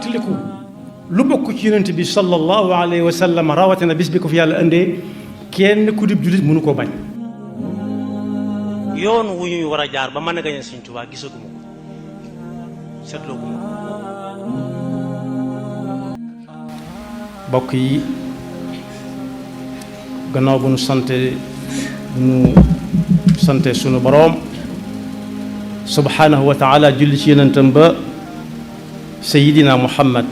fàttaliku lu bokk ci yonent bi sallallahu alayhi wa sallam rawatina bis bi ko fi yàlla indee kenn ku dib jullit mënu koo bañ. yoon wu ñuy war a jaar ba mën a gañe Sëñ Tuubaa gisaguma ko seetlooguma ko. bokk yi gannaaw bu nu sante sunu boroom subhanahu wa taala julli ci yonentam ba sayidina muhammad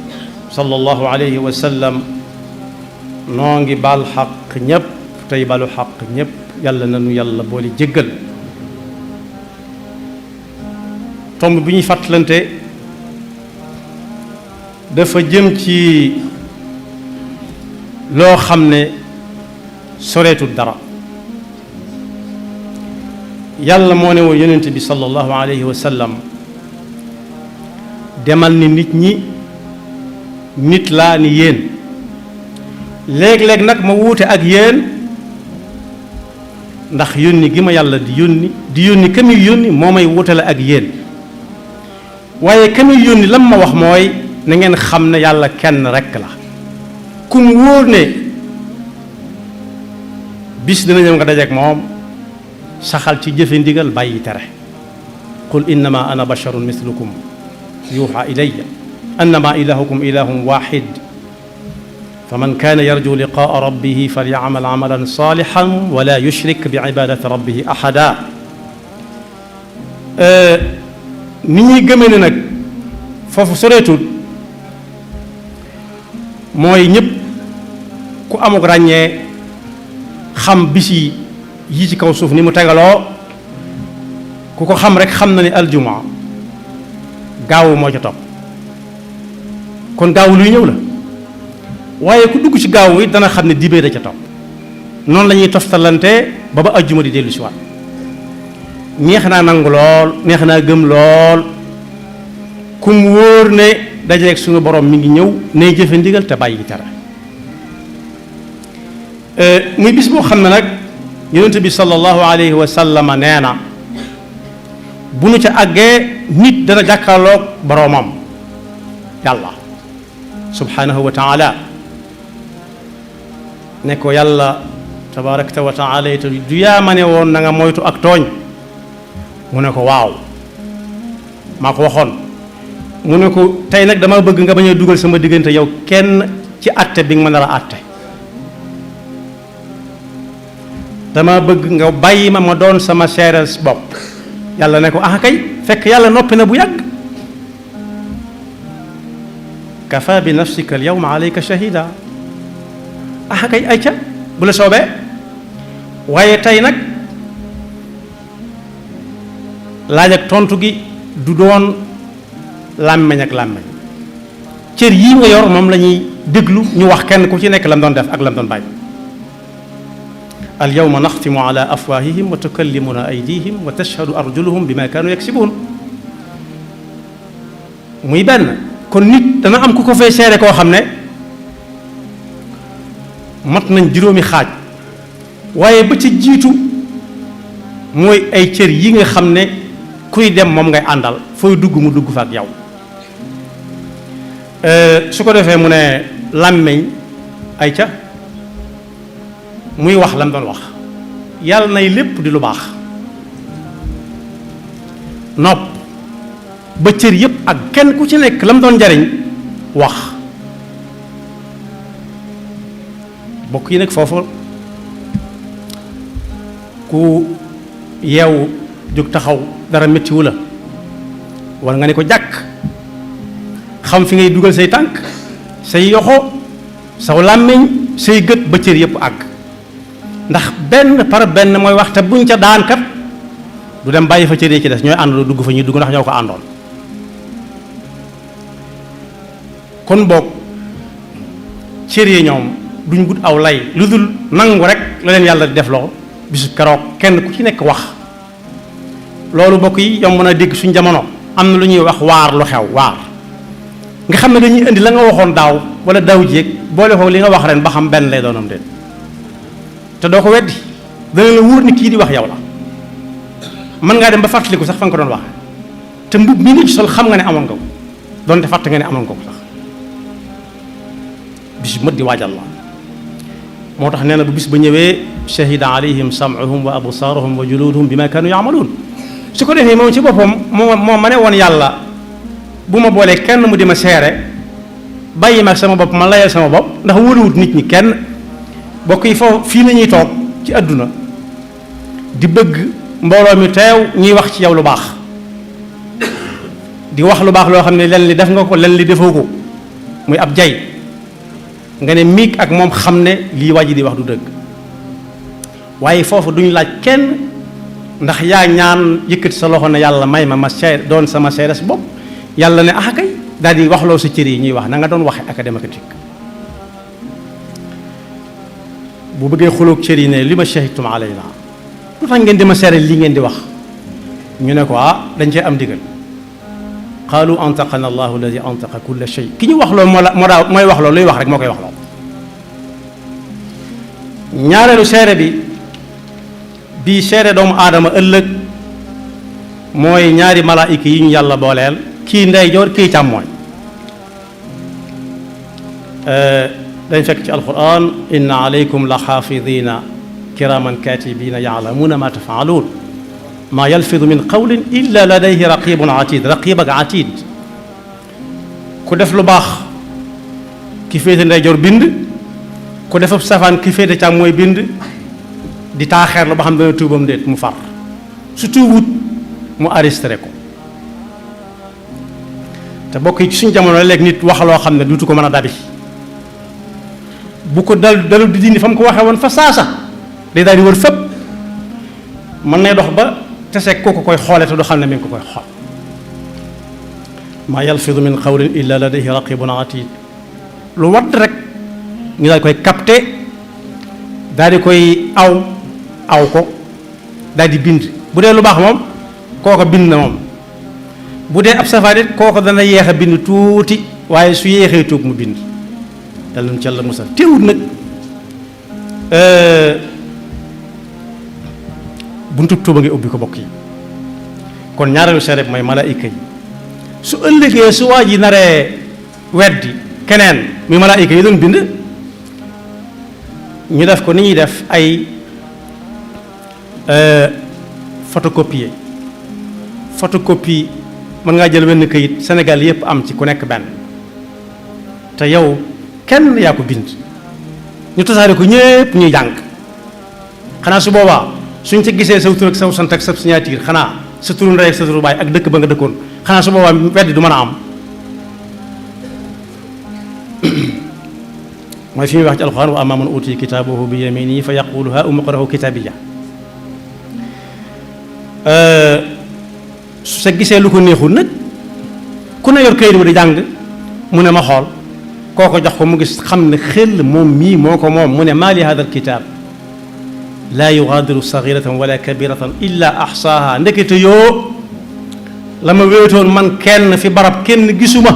sallallahu alayhi wa sallam noo ngi baal xaq ñépp tey balu xaq ñépp yàlla nanu yàlla boole jéggal. tomb bi ñuy fàttalante dafa jëm ci loo xam ne soreetul dara. yàlla moo ne woon yonent bi sallallahu alayhi wa sallam demal ni nit ñi nit laa ni yéen léeg-léeg nag ma wuute ak yéen ndax yónni gi ma yàlla di yónni ka muy yónni moo may wuutale ak yéen waaye ka muy yónni lam ma wax mooy na ngeen xam ne yàlla kenn rekk la. ku mu wóor ne bis dina ñëw nga dajeek moom saxal ci jëfe ndigal bàyyi tere. qul innama ana basharun mislukum yuuxa ilayya annama ilahukum ilahun waxid faman kaana yarju liqaa rabbihi falyacmal camalan saalixan wala yushrik bi cibaadati rabbihi axada. ni ñuy gëmee ne nag foofu soreetul mooy ñëpp ku amuk ràññee xam bis yi ci kaw suuf ni mu tegaloo ku ko xam rek xam na ni aljuma gaawu moo ca topp kon gaawu luy ñëw la waaye ku dugg ci gaawu it dana xam ne dibee da ca topp noonu la ñuy toftalante ba aljuma di dellu si waat. neex naa nangu lool neex naa gëm lool kum wóor ne dajeeg suñu borom mi ngi ñëw nay jëfe ndigal te bàyyi tere. muy bis boo xam ne nag yonent bi sallallahu alayhi wa sallam nee na bu nu ca àggee nit dana jàkkaarloog boroomam yàlla subhanahu wa taala ne ko yàlla tabarakta wa taala it du yaa ma ne woon na nga moytu ak tooñ. mu ne ko waaw maa ko waxoon. mu ne ko tey nag dama bëgg nga bañ a dugal sama diggante yow kenn ci àtte bi nga ma nar a àtte. dama bëgg nga bàyyi ma doon sama seereel bopp. yàlla ne ko ah kay fekk yàlla noppi na bu yàgg. kafa bi nafsika al yawma alayka shahida. ah kay ayca bu la soobee waaye tey nag laaj ak tontu gi du doon làmmeñ ak làmmeñ cër yii nga yor moom la ñuy déglu ñu wax kenn ku ci nekk lam doon def ak lam doon bàyyi. al yawma naxtimu ala afwahihim wa tukallimuna aydihim wa tashhadu arjuluhum bima kaanu yaksibuun. muy benn kon nit dana am ku ko fay seere koo xam ne mat nañ juróomi xaaj waaye ba ci jiitu mooy ay cër yi nga xam ne kuy dem moom ngay àndal fooy dugg mu dugg fa ak yow. su ko defee mu ne làmmiñ ay ca muy wax lam doon wax yàlla nay lépp di lu baax. nopp ba cër yépp ak kenn ku ci nekk lam doon jariñ wax. bokk yi nag foofu ku yeewu jóg taxaw dara méttiwu la war nga ne ko jàkk xam fi ngay dugal say tànk say yoxo saw làmmiñ say gët ba cër yépp àgg. ndax benn par benn mooy wax te buñ ca daan kat du dem bàyyi fa cër yi ci des ñooy àndandoo dugg fa ñuy dugg ndax ñoo ko àndoon. kon boog cër yi ñoom duñ gut aw lay lu dul nangu rek la leen yàlla di def loo bisu keroog kenn ku ci nekk wax. loolu bokk yi yomb na dégg suñ jamono am na lu ñuy wax waar lu xew waar nga xam ne dañuy indi la nga waxoon daaw wala daaw jéeg boole ko li nga wax ren ba xam benn lay doonam déet te doo ko weddi dana la wóor ni kii di wax yow la. mën ngaa dem ba fàttaliku sax fa nga ko doon wax te mbub mi nga ci sol xam nga ne amoon nga ko donte fàtte nga ne amoon nga ko sax bis bu mat di waajal la moo tax nee na bu bis ba ñëwee shahida alayhim sam'uhum wa absaaruhum wa juluduhum bima kanu yaamaluun su ko defee moom ci boppam moo ma ne woon yàlla bu ma boolee kenn mu di ma seere bàyyi ma ak sama bopp ma layal sama bopp ndax wóoluwut nit ñi kenn bokk yi foofu fii la ñuy toog ci àdduna di bëgg mbooloo mi teew ñuy wax ci yow lu baax di wax lu baax loo xam ne len li def nga ko len li defoo ko muy ab jay nga ne miig ak moom xam ne lii waa ji di wax du dëgg waaye foofu duñu laaj kenn ndax yaa ñaan yëkkati sa loxo ne yàlla may ma seede doon sama seedes bopp yàlla ne ah kay daal di waxloo sa cër yi ñuy wax na nga doon waxe académique bu bëggee xuloog cër yi ne li ma shahidtum alayna lu tax ngeen di ma seere lii ngeen di wax ñu ne ko dañ cee am digal qaalu antaqana allahu alladi antaqa kulla shay ki ñu wax loo mooy wax loo luy wax rek moo koy wax loo ñaareelu seere bi seere doomu aadama ëllëg mooy ñaari malaayika yi ñu yàlla booleel kii ndeyjoor kii càmmooñ dañ fekk ci alquran inna alaykum la xaafidina kiraman katibina yaalamuuna ma tafaaluun maa yalfidu min qawlin illa ladayhi raqibun atid raqib ak atid ku def lu baax ki féete ndeyjoor bind ku def safaan ki féete càmmooñ bind di taaxeer la ba xam dana tuubam déet mu far su tuubut mu arrêté ko te bokk yi ci suñu jamono léegi nit wax loo xam ne duutu ko mën a dabi bu ko dalu di dindi fa mu ko waxee woon fa saasa day daal di wër fépp mën nay dox ba teseeg kooku koy xoole te du xam ne mi ngi ko koy xool maa yalfidu min qawlin illa ladayhi raqibun atid lu wadd rek ñu daal koy capté daal di koy aw ko daal di bind bu dee lu baax moom kooko bind na moom bu dee ab safaan it kooko dana yeex a bind tuuti waaye su yeexee tuub mu bind yàlla nu ci yàlla musal teewut nag buntub tuuba ngi ubbi ko bokk yi kon ñaareelu seere bi mooy malaayika yi su ëllëgee su waa ji naree weddi keneen muy malaayika yi doon bind ñu def ko ni ñuy def ay photocopie mën ngaa jël wenn këyit Sénégal yépp am ci ku nekk benn te yow kenn yaa ko bind ñu tasaare ko ñépp ñuy jàng xanaa su boobaa suñ ca gisee saw tur ak saw sant ak sa signature xanaa sa turu ndey ak sa turu baay ak dëkk ba nga dëkkoon xanaa su boobaa weddi du mën a am mooy fi muy wax ci alxuraan wa ammaa man uutiya kitaabahu bi yaminihi fa yaqulu haa umqra'u kitaabiya su sa gisee lu ko neexul nag ku ne yor kayit ba di jàng mu ne ma xool koo ko jox ko mu gis xam ne xel moom mii moo ko moom mu ne maa li hada alkitab laa yugaadiru sagiratan wala kabiratan illa axsaaha ndekete yoo la ma wéetoon man kenn fi barab kenn gisuma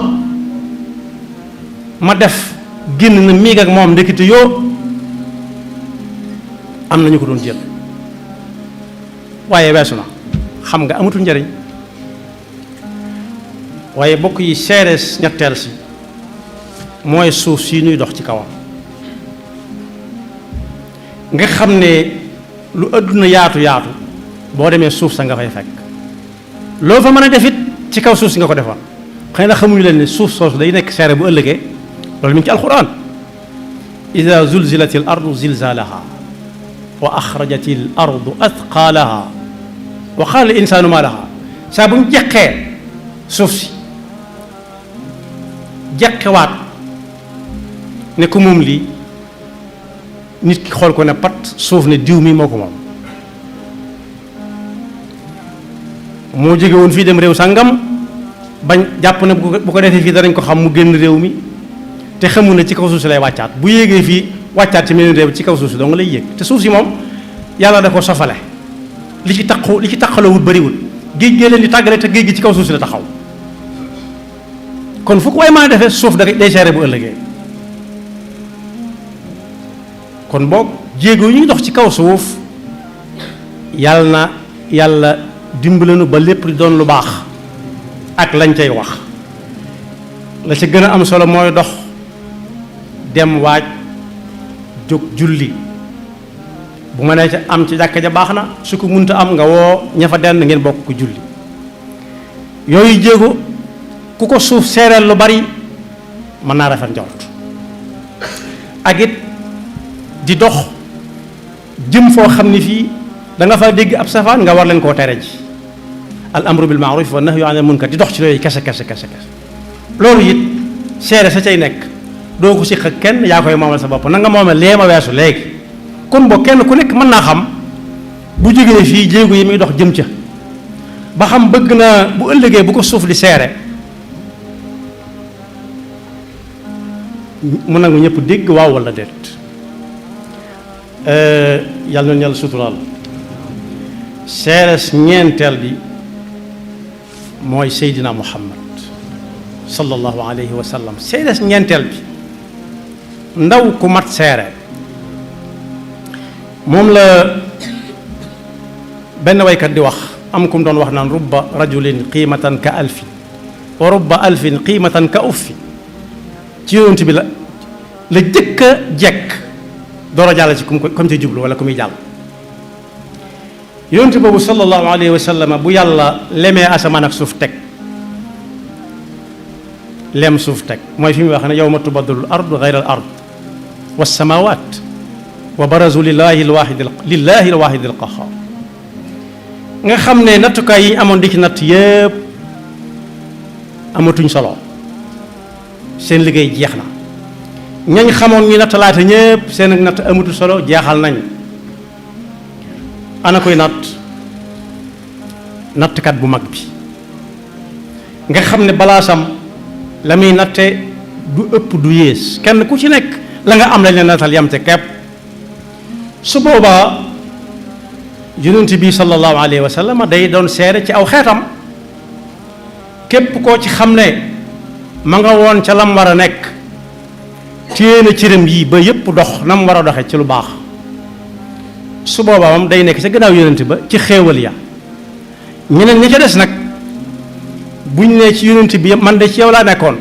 ma def génn na miig ak moom ndekete yoo am nañu ko doon jël waaye weesu na xam nga amatul njariñ waaye bokk yi seerees ñetteel si mooy suuf si ñuy dox ci kawam nga xam ne lu àdduna yaatu yaatu boo demee suuf sa nga fay fekk loo fa mën a defit ci kaw suuf si nga ko defoon xëy na xamuñu leen ne suuf soosu day nekk seere bu ëllëgee loolu mi ngi ci alquran ida zulzilat al ardu zilzalaha wa axrajat al ardu athqalaha wa qaala al insaanu ma laha saa bu ñu jeqee suuf si jeqewaat ne ko moom lii nit ki xool ko ne pat suuf ne diw mi moo ko moom moo jóge woon fii dem réew sàngam bañ jàpp ne bu ko defee fii danañ ko xam mu génn réew mi te xamul ne ci kaw suuf si lay wàccaat bu yéegee fii wàccaat ci meneen réew ci kaw suuf si dong lay yéeg te suuf si moom yàlla da ko sofale li ci taqaloo wut bëriwul géej gee leen di tàggale te géej gi ci kaw suuf si la taxaw kon fu ko way maa defee suuf da day seere bu ëllëgee kon boog jéego yi ñu dox ci kaw suuf yàlla dimbalanu ba lépp di doon lu baax ak lañ cay wax la ca gën a am solo mooy dox dem waaj jóg julli bu ma nee ca am ci jàkka ja baax na su ko munta am nga woo ña fa dend ngeen bokk ko julli yooyu jéego ku ko suuf seereel lu bari mën naa rafet njort ak it di dox jëm foo xam ni fii da nga fa dégg ab safaan nga war leen koo tere ji al amru bil maaruf wa nahyu anil munkar di dox ci yooyu kese loolu it seere sa cay nekk doo ko siq ak kenn yaa koy moomal sa bopp na nga moomee lee ma weesu léegi kon boo kenn ku nekk mën naa xam bu jógee fii jéego yi muy dox jëm ca ba xam bëgg na bu ëllëgee bu ko suuf di seere mu nangu ñëpp dégg waaw walla déet yàlla na yàlla suturaal seeres ñeenteel bi mooy Seydina Muhammad sallallahu alayhi wa sallam seeres ñeenteel bi ndaw ku mat seere moom la benn waykat di wax am ku mu doon wax naan rubba rajulin qiimatan ka alfi wa rubba alfin qiimatan ka uffi ci yonent bi la jëkk a jekk door a jàll ci comme ci jublu wala ku muy jàll yonent boobu sallallahu alayhi wa sallam bu yàlla lemee asamaan ak suuf teg lem suuf teg mooy fi muy wax ne yawma tubaddalu al ardu ghayra al ard was samawat wa barazu lillahi al wahid al qahhar nga xam ne nattukaay yi amoon di ci natt yépp amatuñ solo seen liggéey jeex na ñañ xamoon ñu nattalaate ñépp seen ak natt amatu solo jeexal nañ ana koy nattkat bu mag bi nga xam ne balaasam la muy natte du ëpp du yées kenn ku ci nekk la nga am lañ leen nattal yam te kepp su boobaa yonent bi sallallahu alayhi wa sallam day doon seere ci aw xeetam képp koo ci xam ne ma nga woon ca lam war a nekk téye na cëram yi ba yépp dox na mu war a doxe ci lu baax su boobaa moom day nekk ca gannaaw yonent ba ci xéewal ya ñeneen ña ca des nag buñ ne ci yonent bi man de ci yow laa nekkoon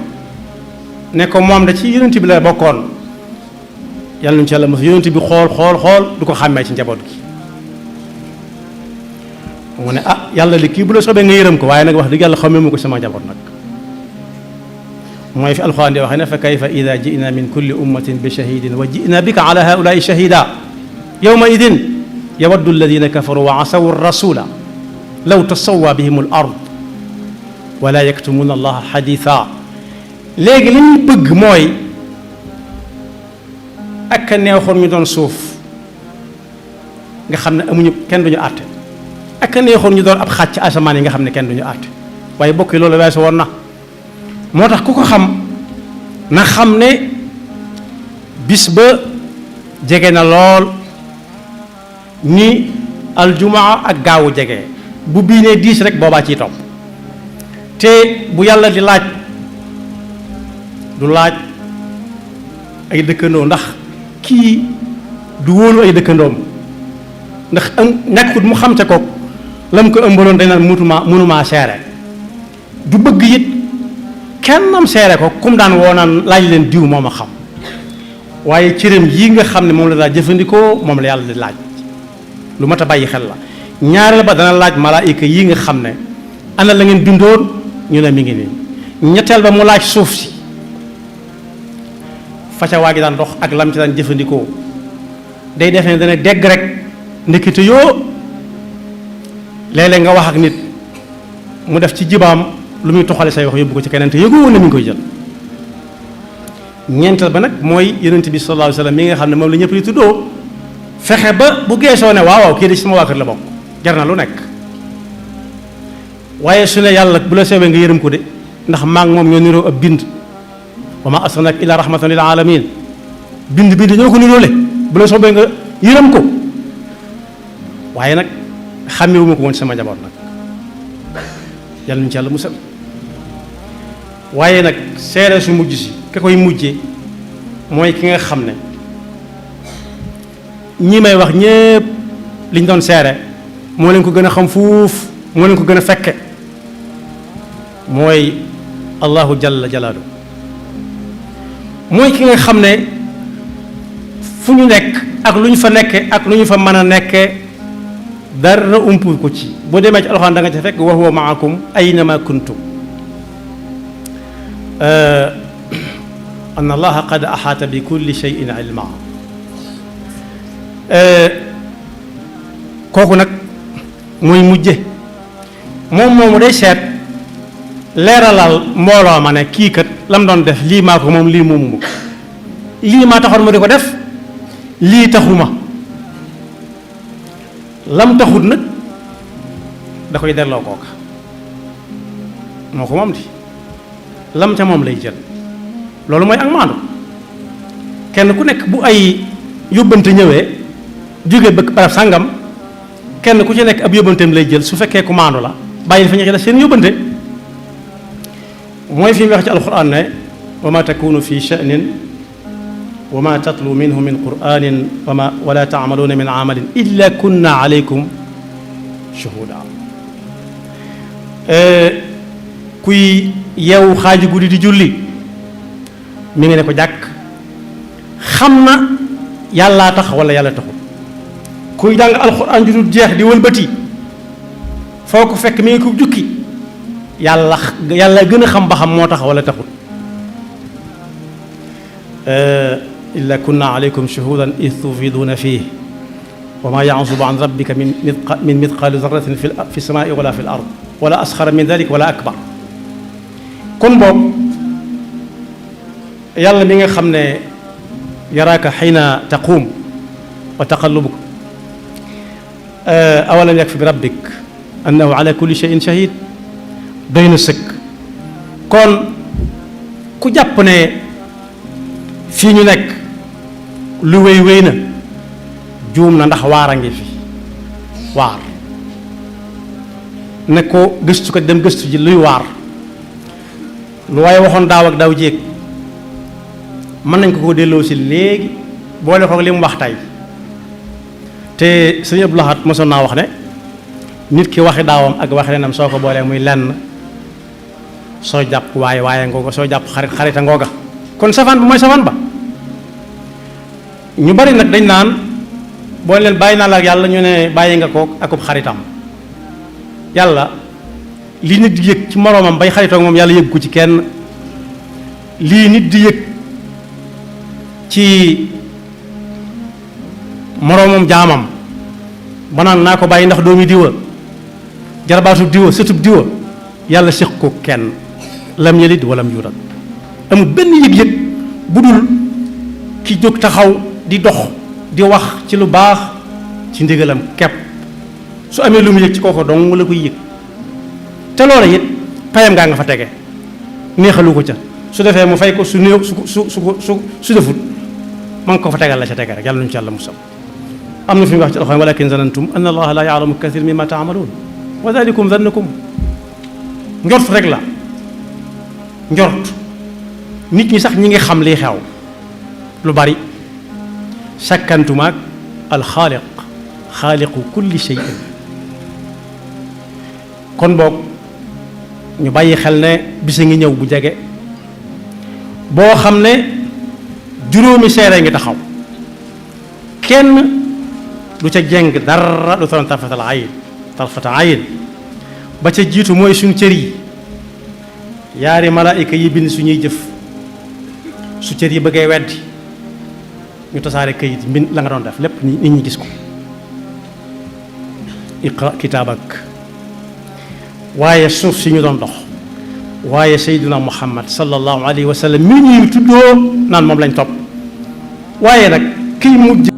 ne ko moom da ci yonent bi la bokkoon yàlla nañu ci yàlla mos yonent bi xool du ko xàmmee ci njaboot gi mu ne ah yàlla li kii bu la soobee nga yërëm ko waaye nag wax dëgg yàlla xamee mu ko sama njaboot nag mooy fi alxuraan di waxee ne fa kayfa ida jina min kulli ummatin bi shahidin wa jina bika ala haulaai shahida yawma idin yawaddu alladina kafaru wa asawu rasula law tasawa bihim al ard wala yaktumuna allaha xaditha léegi li ñuy bëgg mooy ak neexoon ñu doon suuf nga xam ne amuñu kenn duñu àtte ak neexoon ñu doon ab xàcc asamaan yi nga xam ne kenn duñu àtte waaye bokk yi loolu weesu woon na moo tax ku ko xam na xam ne bis ba jege na lool ni aljumaa ak gaawu jege bu bii nee 10 rek boobaa ciy topp te bu yàlla di laaj du laaj ay dëkkandoo ndax kii du wóolu ay dëkkandoom ndax nekkut mu xam ca kook la mu ko ëmbaloon dañ naan mënumaa seere du bëgg it kenn am seere ko comme daan woo naan laaj leen diw moom a xam waaye cëram yi nga xam ne moom la daa jëfandikoo moom la yàlla di laaj lu mat a bàyyi xel la ñaareel ba dana laaj malaayika yi nga xam ne ana la ngeen bindoon ñu ne mi ngi nii ñetteel ba mu laaj suuf si faca waa gi daan dox ak lam ci daan jëfandikoo day def ne dana dégg rek ndekete yoo léeg-léeg nga wax ak nit mu def ci jibaam lu muy toxale say wax yóbbu ko ci keneen te yëgoo woon na mi ngi koy jël ñeenteel ba nag mooy yonent bi sallallahu alayhi wa sallam mi nga xam ne moom la ñëpp di tuddoo fexe ba bu geesoo ne waaw kii de ci sama waa kër la bokk jar na lu nekk waaye su ne yàlla bu la soobee nga yërëm ko de ndax maa ngi moom ñoo niroo ab bind wa ma arsalnaaka illa rahmatan lil alamin bind ñoo ko niroole bu la soobee nga yërëm ko waaye nag xàmmewuma ko woon sama njaboot nag yàlla ñu ci yàlla musal waaye nag seere su mujj si ka koy mujjee mooy ki nga xam ne ñi may wax ñépp liñ doon seere moo leen ko gën a xam fuuf moo leen ko gën a fekke mooy allahu jalla jalaalu mooy ki nga xam ne fu ñu nekk ak lu ñu fa nekke ak lu ñu fa mën a nekke dara umpu ko ci boo demee ci alxuraan da nga ca fekk wa huwa maakum aynama kuntum anna allaha qad axaata bi kulli shay'in ilma kooku nag muy mujje moom moomu day seet leeralal mbooloo ma ne kii kat lam doon def lii maa ko moom lii moomu ko lii maa taxoon mu di ko def lii taxuma lam taxut nag da koy delloo kooka moo ko moom di lam ca moom lay jël loolu mooy ak maandu kenn ku nekk bu ay yóbbante ñëwee jóge bëgg barab sàngam kenn ku ci nekk ab yóbbanteem lay jël su fekkee ku maandu la bàyyi fa ñu ci def seen yóbbante mooy fi mu wax ci alquran ne wa ma takunu fi sha'nin wa ma tatlu minhu min qur'anin wala taamaluuna min amalin illa kunna alaykum shuhuda kuy yeewu xaaji guddi di julli mi ngi ne ko jàkk xam na yàllaa tax wala yàlla taxul kuy jàng alxuraan ju dul jeex di wëlbati foo ko fekk mi ngi ko jukki yàlla gën a xam ba xam moo tax wala taxul illa kunna alaykum shuhudan id tufiduuna fiih wa ma yansubu an rabbika min mithqaali darratin fi samaai wala fi l ard wala asxara min dalik wala akbar kon boobu yàlla mi nga xam ne yaraaka xiina taquum wa taqallubuk awalam yakfi bi rabbik annahu ala kulli shay'in shahid doy na sëkk kon ku jàpp ne fii ñu nekk lu wéy na juum na ndax waar a ngi fi waar ne ko gëstu ko dem gëstu ji luy waar lu waaye waxoon daaw ak daaw jéeg mën nañ ko delloo si léegi boole ko li mu wax tey te sëñ Abdou Lahad mosoon naa wax ne nit ki waxi daawam ak waxi renam soo ko boolee muy lenn soo jàpp waaye ngooga soo jàpp xarita ngooga kon safaan bi mooy safaan ba ñu bari nag dañ naan boo leen bàyyi naa la ak yàlla ñu ne bàyyi nga ko akub xaritam yàlla lii nit di yëg ci moroomam bay xaritoog moom yàlla yëg ko ci kenn lii nit di yëg ci moroomam jaamam ba naan naa ko bàyyi ndax doomi diwa jarabaatub diwa sëtub diwa yàlla séq ko kenn lam yalid walam yulad amul benn yëg-yëg bu dul ki jóg taxaw di dox di wax ci lu baax ci ndigalam kepp su amee lu mu yëg ci kooku dong la koy yëg te loola it payam ngaa nga fa tege neexalu ko ca su defee mu fay ko su néew su defut ma ngi ko fa tegal la ca tege rek yàlla nuñu ci yàlla musal am na fi mu wax ci alxuraan walakin zanantum anna allaha la yaalamu kathir mimma taamaluun wa dalikum zannukum njort rek la njort nit ñi sax ñi ngi xam liy xew lu bari sakkantumaak alxaaliq xaaliqu kulli shay'in kon boog ñu bàyyi xel ne bisa ngi ñëw bu jege boo xam ne juróomi seere ngi taxaw kenn du ca jeng dara du toon tarfata ayin ba ca jiitu mooy suñ cër yi yaari malaayika yi bind suñuy jëf su cër yi bëggee weddi ñu tasaare këyit mbind la nga doon def lépp nit ñi gis ko iqra kitaabak waaye suuf si ñu doon dox waaye sayduna muhammad sallallahu alayhi wa sallam mi ñuy tuddoo naan moom lañ topp waaye nag kiy mujj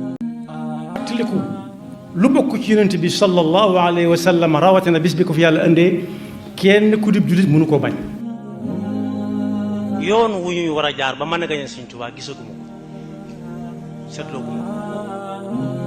tiliku lu bokk ci yonent bi sallallahu alayhi wa sallam rawatina bis bi ko fi yàlla indee kenn ku dib jullit mënu koo bañ yoon wu ñuy war a jaar ba mën a gañe Sëñ Tuubaa gisaguma ko seetloo guma ko